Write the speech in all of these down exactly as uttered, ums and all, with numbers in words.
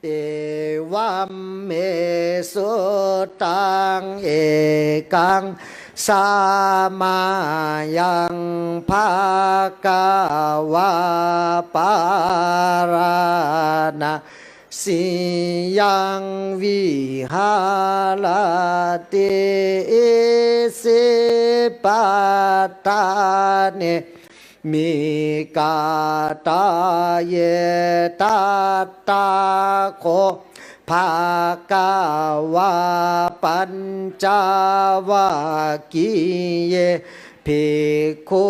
Evaṃ me sutaṃ. Ekaṃ samayaṃ bhagavā pārāṇasiyaṃ viharati isipatane migadāye. Tattha kho bhagavā pañcavaggiye bhikkhū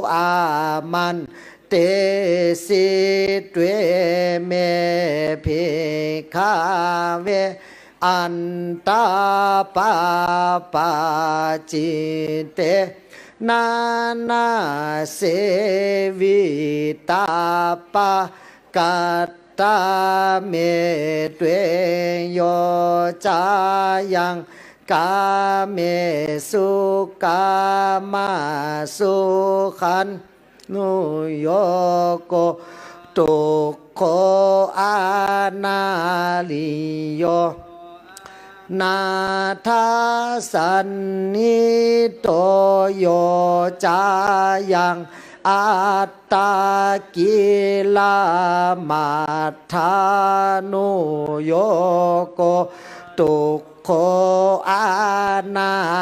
āmantesi: Dveme, bhikkhave, antā pāpā cittena na sevitabbā. Katā me dve? Yo cāyaṃ kāmesu kāmasukhalli nuyogo dukkho anariyo anatthasañhito. Yo cāyaṃ attakilamathānuyogo dukkho anariyo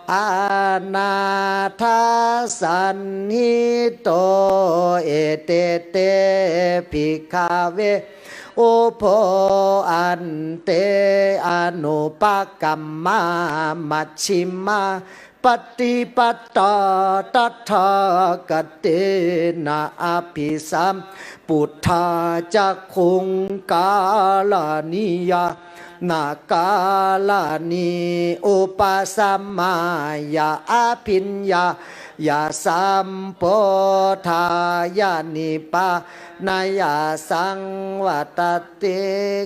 anatthasañhito. Ete te, bhikkhave, ubho ante anupagamma majjhimā paṭipadā tathāgatena abhisambuddhā cakkhukaraṇī ñāṇakaraṇī upasamāya abhiññāya sambodhāya nibbānāya saṃvattati.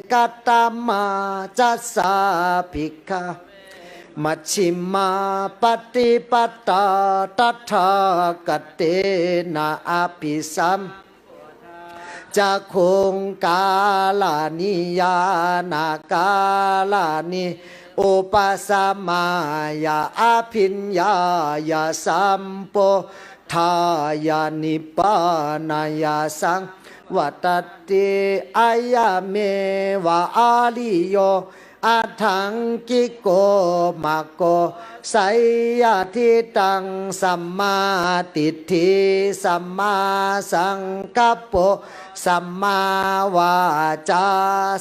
Katamā ca sā, bhikkhave, majjhimā paṭipadā tathāgatena abhisam cakkhukaraṇī ñāṇakaraṇī upasamāya abhiññāya sambodhāya nibbānāya saṃvattati. Ayameva ariyo aṭṭhaṅgiko maggo. Seyyathidaṃ: sammādiṭṭhi sammāsaṅkappo sammāvācā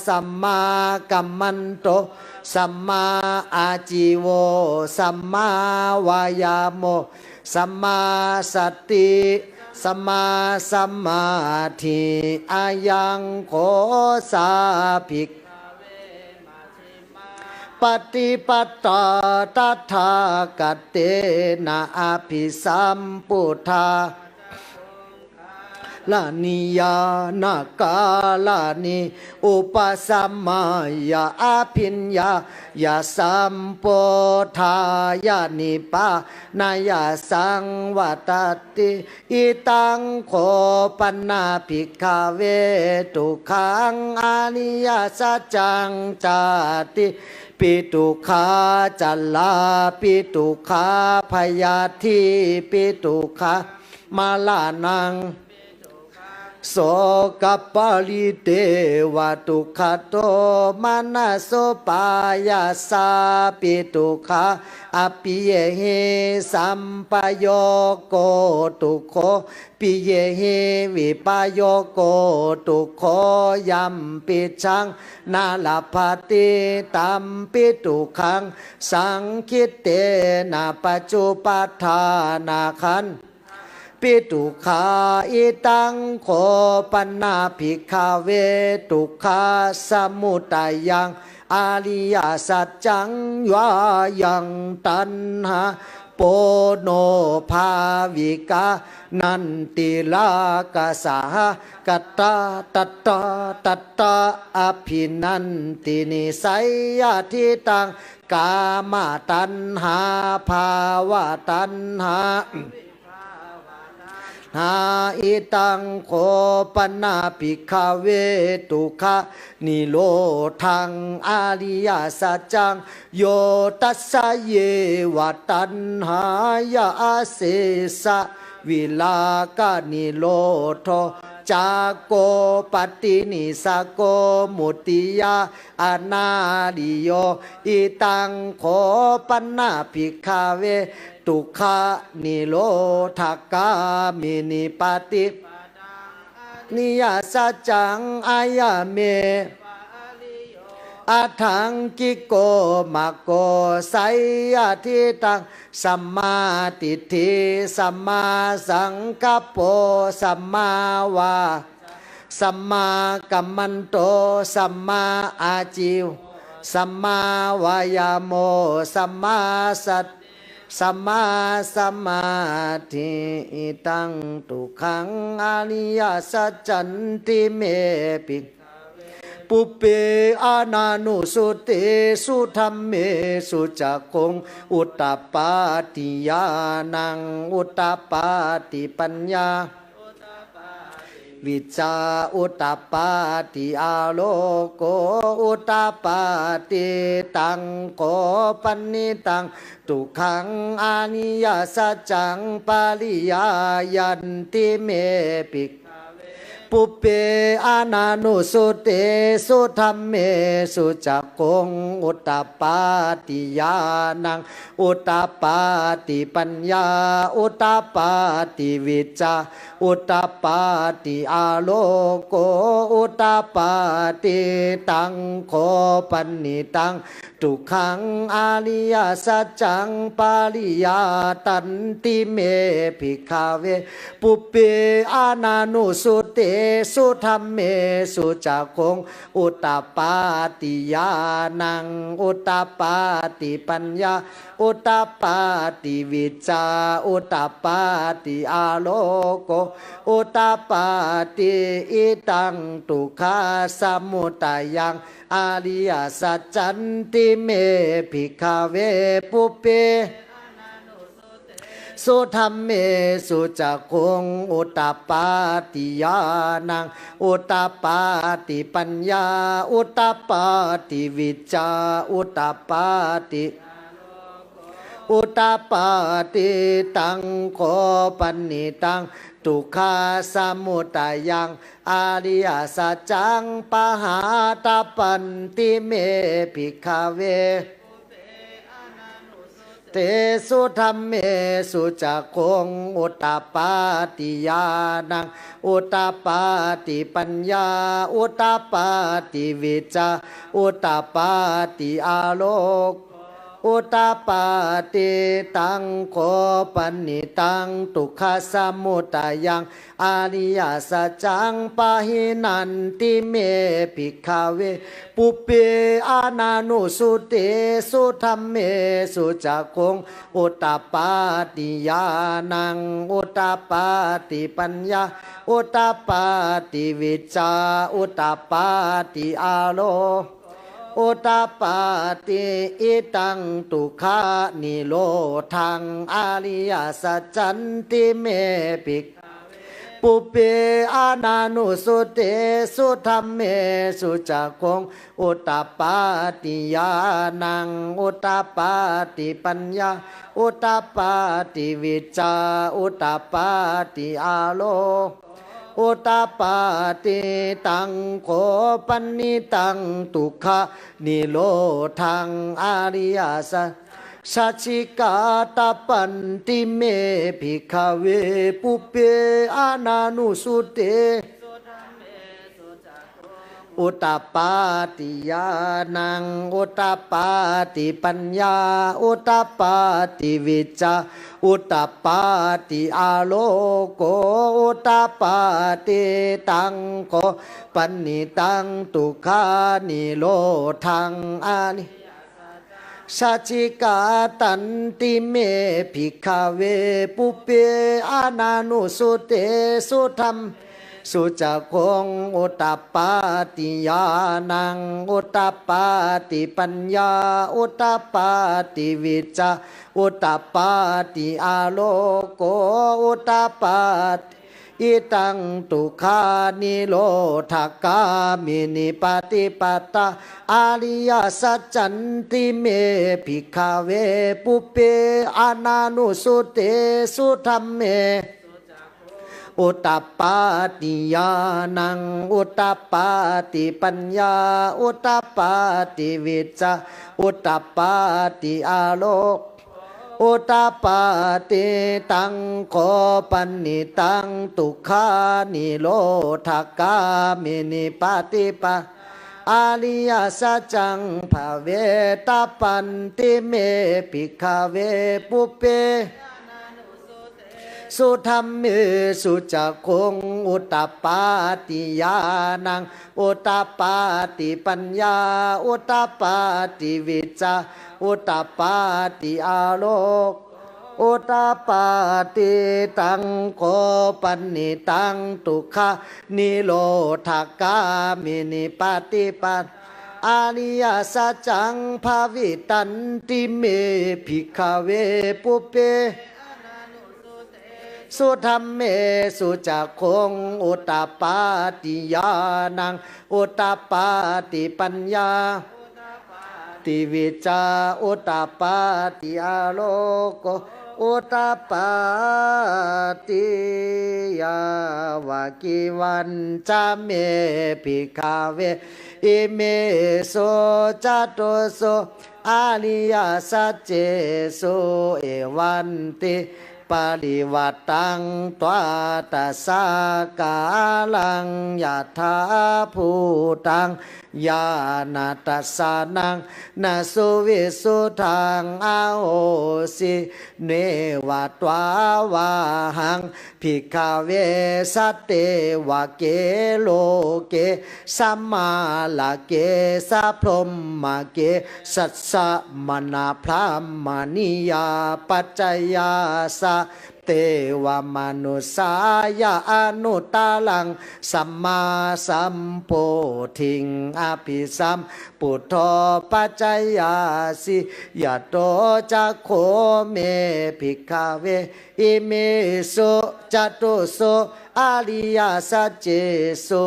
sammākammanto sammāājīvo sammāvāyāmo sammāsati sammāsamādhi. Ayaṃ kho sā, bhikkhave, paṭipadā tathāgatena abhisambuddhā cakkhukaraṇī ñāṇakaraṇī upasamāya abhiññāya sambodhāya nibbānāya saṃvattati. Idaṃ kho pana, bhikkhave, dukkhaṃ ariyasaccaṃ: jātipi dukkhā jarāpi dukkhā byādhipi dukkhā maraṇaṃ sokaparidevadukkhadomanassupāyāsāpi dukkhā appiyehi sampayogo dukkho piyehi vippayogo dukkho yampicchaṃ na labhati tampi dukkhaṃ saṅkhittena pañcupādānakkhan pi dukkhā. Idaṃ kho pana, bhikkhave, dukkhasamudayaṃ ariyasaccaṃ: yāyaṃ taṇhā ponobbhavikā nandirāgasahagatā tatratatrābhinandinī, seyyathidaṃ: kāmataṇhā bhavataṇhā Idaṃ kho pana bhikkhave dukkhanirodhaṃ ariyasaccaṃ, yo tassāyeva taṇhāya asesavirāganirodho cāgo paṭinissaggo mutti anālayo. Idaṃ kho pana bhikkhave dukkhanirodhagāminī paṭipādāṃ ariyasaccaṃ, āyameva ariyo aṭṭhaṅgiko maggo, seyyathīdaṃ: sammādiṭṭhi sammāsaṅkappo sammāvā sammākammanto sammāājīvo sammāvāyāmo sammāsati sammāsamādhi. Idaṃ dukkhaṃ ariyasaccanti me bhikkhave pubbe ananussutesu dhammesu cakkhuṃ udapādi ñāṇaṃ udapādi paññā vijjā udapādi āloko udapādi. Taṃ kho panidaṃ dukkhaṃ ariyasaccaṃ pariyāyanti me bhikkhave pubbe ananussutesu dhammesu cakkhuṃ udapādi ñāṇaṃ udapādi paññā udapādi vijjā udapādi āloko udapādi. Taṃ kho panidaṃ dukkhaṃ ariyasaccaṃ pariyāyanti me bhikkhave pubbe ananussutesu dhammesu cakkhuṃ udapādi ñāṇaṃ udapādi paññā udapādi vijjā udapādi āloko udapādi. Idaṃ dukkhasamudayaṃ ariyasaccanti me bhikkhave pubbe su dhammesu cakkhuṃ udapādi ñāṇaṃ udapādi paññā udapādi vijjā udapādi udapādi. Taṃ kho panidaṃ dukkhasamudayaṃ ariyasaccaṃ pahātabbanti me bhikkhave tesu dhammesu cakkhuṃ udapādi ñāṇaṃ udapādi paññā udapādi vijjā udapādi āloko udapādi. Taṃ kho panidaṃ dukkhasamudayaṃ ariyasaccaṃ pahīnanti me bhikkhave pubbe ananussutesu dhammesu cakkhuṃ udapādi ñāṇaṃ udapādi paññā udapādi vijjā udapādi ālo udapādi. Idaṃ dukkhanirodhaṃ ariyasaccanti me bhikkhave pubbe ananussutesu dhammesu cakkhuṃ udapādi ñāṇaṃ udapādi paññā udapādi vijjā udapādi ālo udapādi. Taṃ kho panidaṃ dukkhanirodhaṃ ariyasa sacchikātabbanti me bhikkhave pubbe ananussutesu udapādi ñāṇaṃ udapādi paññā udapādi vijjā udapādi āloko udapādi. Taṃ kho panidaṃ dukkhanirodhaṃ ani sacchikātanti me bhikkhave pubbe ananussutesu dhammesu cakkhuṃ udapādi ñāṇaṃ udapādi paññā udapādi vijjā udapādi āloko udapādi. idaṃ dukkhanirodhagāminī paṭipadā ariyasaccanti me bhikkhave pubbe ananussutesu dhamme udapādi ñāṇaṃ udapādi paññā udapādi vijjā udapādi āloko udapādi. Taṃ kho panidaṃ dukkhanirodhagāminī paṭipadā ariyasaccaṃ bhāvetabbanti me bhikkhave pubbe sudhammesu cakkhuṃ udapādi ñāṇaṃ udapādi paññā udapādi vijjā udapādi āloko udapādi. Taṃ kho panidaṃ dukkhanirodhagāminī paṭipadā ariyasaccaṃ bhāvitanti me bhikkhave pubbe sudhammesu cakkhuṃ udapādi ñāṇaṃ udapādi paññā udapādi vijjā udapādi āloko udapādi. Yāvakīvañca me bhikkhave imesu catūsu ariyasaccesu evantiparivaṭṭaṃ dvādasākāraṃ yathābhūtaṃ ñāṇadassanaṃ na suvisuddhaṃ ahosi. Neva tvāvāhaṃ bhikkhave sadevake loke samārake sabrahmake sassamaṇabrāhmaṇiyā pajāya sadevamanussāya anuttaraṃ sammāsambodhiṃ abhisambuddho pajāyāsi. Yato ca kho me bhikkhave imesu catūsu ariyasaccesu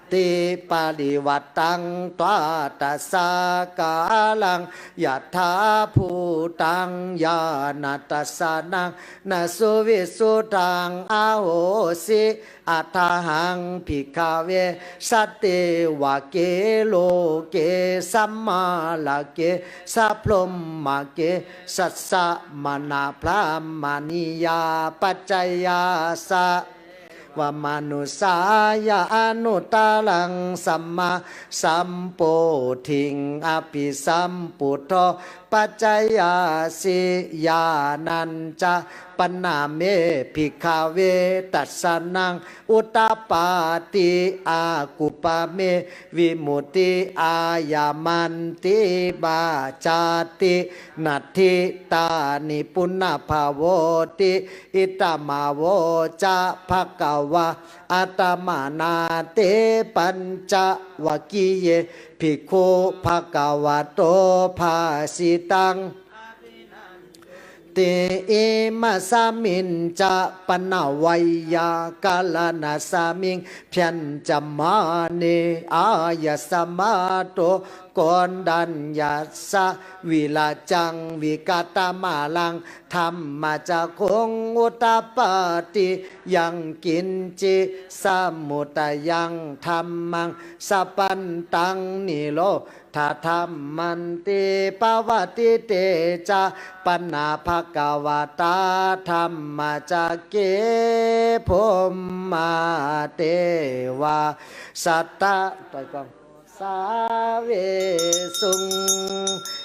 evantiparivaṭṭaṃ dvādasākāraṃ yathābhūtaṃ ñāṇadassanaṃ na suvisuddhaṃ ahosi. Athāhaṃ bhikkhave sadevake loke samārake sabrahmake sassamaṇabrāhmaṇiyā pajāya sadevamanussāya anuttaraṃ sammāsambodhiṃ abhisambuddho pajāyāsi. Ñāṇañca pana me bhikkhave dassanaṃ udapādi, akuppā me vimutti, ayamantimā jāti, natthidāni punabbhavoti. Idamavoca bhagavā. Attamanā te pañcavaggiyā bhikkhū bhagavato bhāsitaṃ ti. Imasmiñca pana veyyākaraṇasmiṃ bhaññamāne āyasmato koṇḍaññassa virajaṃ vītamalaṃ dhammacakkhuṃ udapādi. Yaṅkiñci samudayaṃ dhammaṃ sabbantaṃ niro dhadhammanti. Pavattite ca pana bhagavatā dhammacakke bhummā devā satavassāvesuṃ.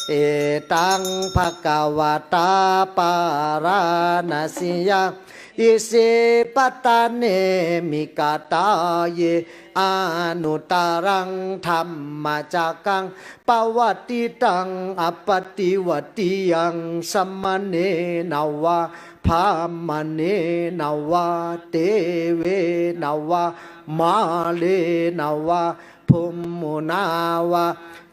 Etaṃ bhagavatā bārāṇasiyaṃ isipatane migadāye anuttaraṃ dhammacakkaṃ pavattitaṃ appaṭivattiyaṃ samaṇena vā brāhmaṇena vā devena vā mārena vā brahmunā vā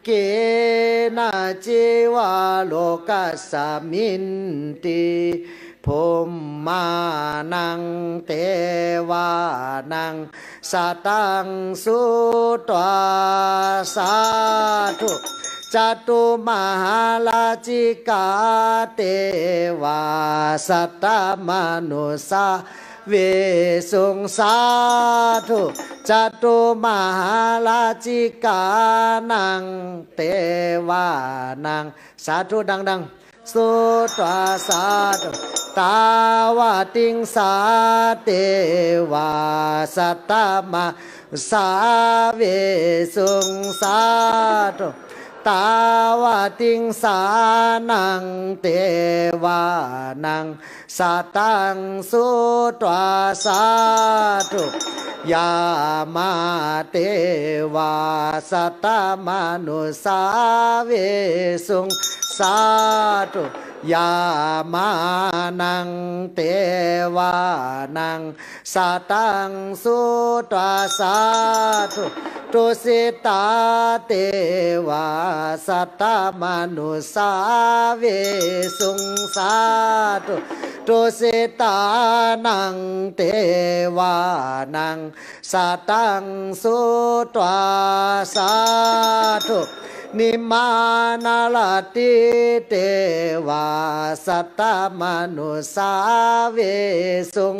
kenaci vā lokasminti. bhummānaṃ devānaṃ saddaṃ sutvā sādhu. Cātummahārājikā devā saddamanussāvesuṃ sādhu. Cātummahārājikānaṃ devānaṃ sādhu ดังๆ sutvā sādhu. Tāvatiṃsā devā saddamanussāvesuṃ sādhu. Tāvatiṃsānaṃ devānaṃ saddaṃ sutvā sādhu. Yāmā devā saddamanussāvesuṃ sādhu. Yāmānaṃ devānaṃ saddaṃ sutvā sādhu. Tusitā devā saddamanussāvesuṃ sādhu. Tusitānaṃ devānaṃ saddaṃ sutvā sādhu. Nimmānaratī devā saddamanussāvesuṃ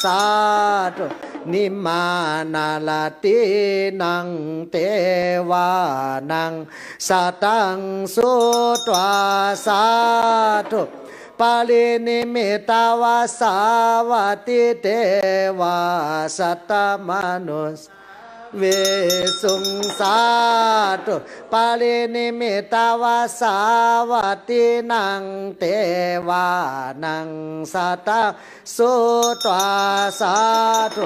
sādhu. Nimmānaratīnaṃ devānaṃ saddaṃ sutvā sādhu. Paranimmitavasavattī devā saddamanussāvesuṃ sādhu. Paranimmitavasavattīnaṃ devānaṃ saddaṃ sutvā sādhu.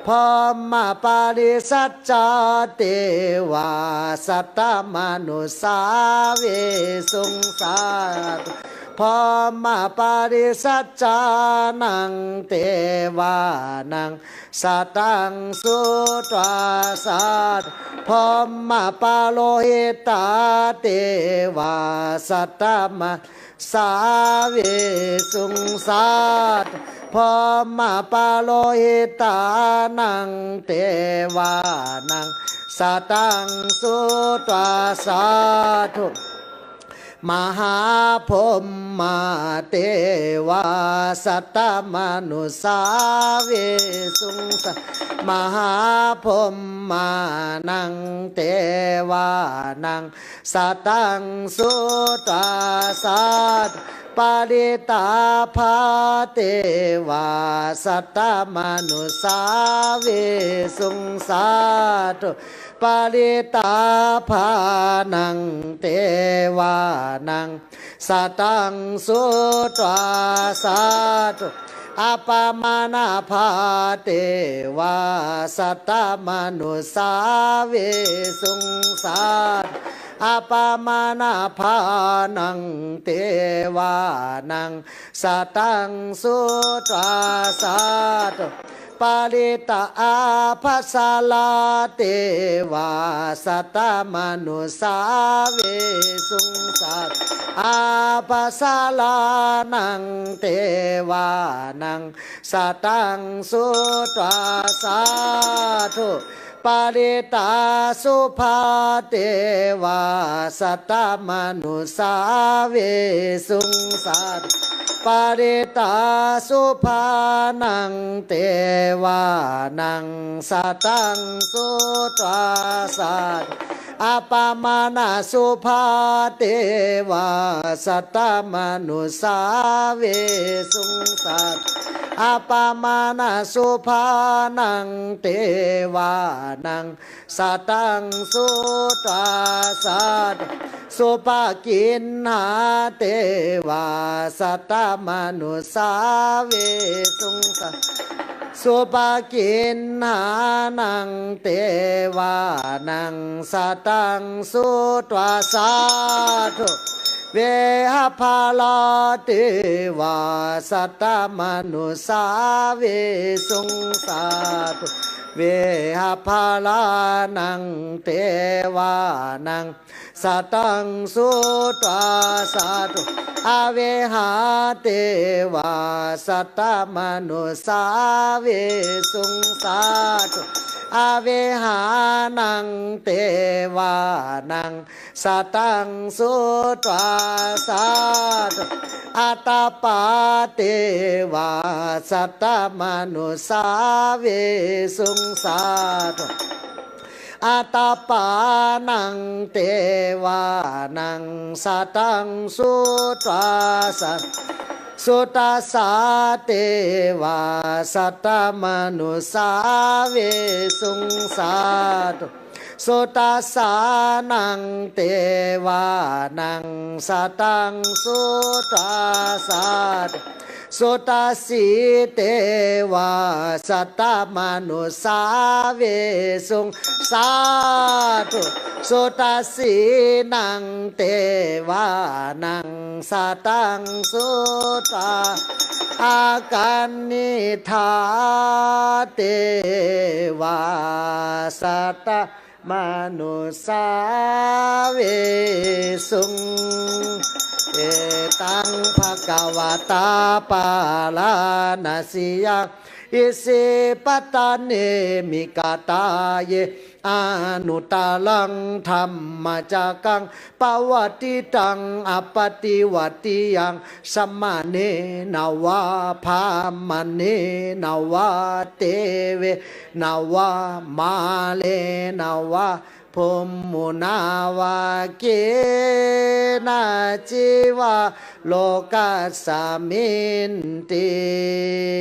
Brahmapārisajjā devā saddamanussāvesuṃ sādhu. Brahmapārisajjānaṃ devānaṃ saddaṃ sutvā sādhu. Brahmapurohitā devā saddamanussāvesuṃ sādhu. Brahmapurohitānaṃ devānaṃ saddaṃ sutvā sādhu. Mahābrahmā devā saddamanussāvesuṃ sādhu. Mahābrahmānaṃ devānaṃ saddaṃ sutvā sādhu. Parittābhā devā saddamanussāvesuṃ sādhu. Parittābhānaṃ devānaṃ saddaṃ sutvā sādhu. Appamāṇābhā devā saddamanussāvesuṃ sādhu. Appamāṇābhānaṃ devānaṃ saddaṃ sutvā sādhu. Parittābhāsārā devā saddamanussāvesuṃ sādhu. Ābhāsārānaṃ devānaṃ saddaṃ sutvā sādhu. Parittāsubhā devā saddamanussāvesuṃ sādhu. Parittāsubhānaṃ devānaṃ saddaṃ sutvā sādhu. Appamāṇāsubhā devā saddamanussāvesuṃ sādhu. Appamāṇāsubhānaṃ devānaṃ saddaṃ sutvā sādhu. Subhakiṇhā devā saddamanussāvesuṃ sādhu. Subhakiṇhānaṃ devānaṃ saddaṃ sutvā sādhu. Vehapphalā devā saddamanussāvesuṃ sādhu. vehapphalānaṃ devānaṃ saddaṃ sutvā sādhu, avehā devā saddamanussāvesuṃ sādhu, avehānaṃ devānaṃ saddaṃ sutvā sādhu, atappā devā saddamanussāvesuṃ sādhu, atappānaṃ devānaṃ saddaṃ sutvā sādhu, sudassā devā saddamanussāvesuṃ sādhu, sudassānaṃ devānaṃ saddaṃ sutvā sādhu, sudassī devā saddamanussāvesuṃ sādhu, sudassīnaṃ devānaṃ saddaṃ sutvā, akaniṭṭhā devā saddamanussāvesuṃ. Etaṃ bhagavatā Bārāṇasiyaṃ Isipatane Migadāye anuttaraṃ dhammacakkaṃ pavattitaṃ appaṭivattiyaṃ samaṇena vā brāhmaṇena vā devena vā mārena vā brahmunā vā kenaci vā lokasminti.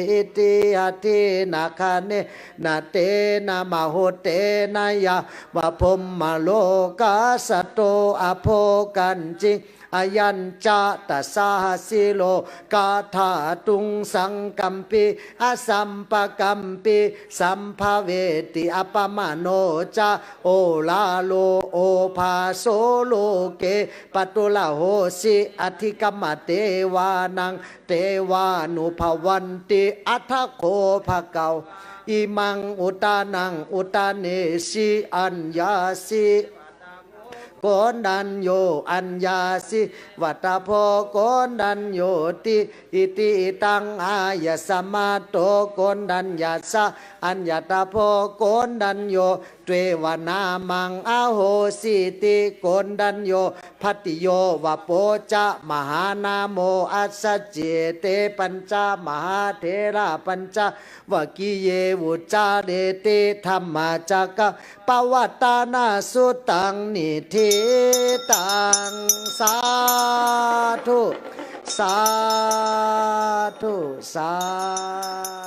Itiha dinnadane na tena muhuttena yāva brahmalokā saddo abbhuggacchi. Ayañca dasasahassī lokadhātuṃ saṅkampi asampakampi saṃ bhaveti. Appamāṇo ca oḷāro obhāso loke pāturahosi atikkamma devānaṃ devānubhavanti. Atha kho bhagavā imaṃ udānaṃ udanesi: Aññāsi koṇḍañño aññāsi vata bho koṇḍaññoti. Iti hidaṃ āyasmato koṇḍaññassa aññatha bho koṇḍañño tveva nāmaṃ ahosīti. Koṇḍañño bhaddiyo vappo ca mahānāmo assa cete pañca mahātherā pañcavaggiye vuccāreti. Dhammacakkaṃ pavattana suttaṃ niṭṭhitaṃ. Sādhu, sādhu, sādhu.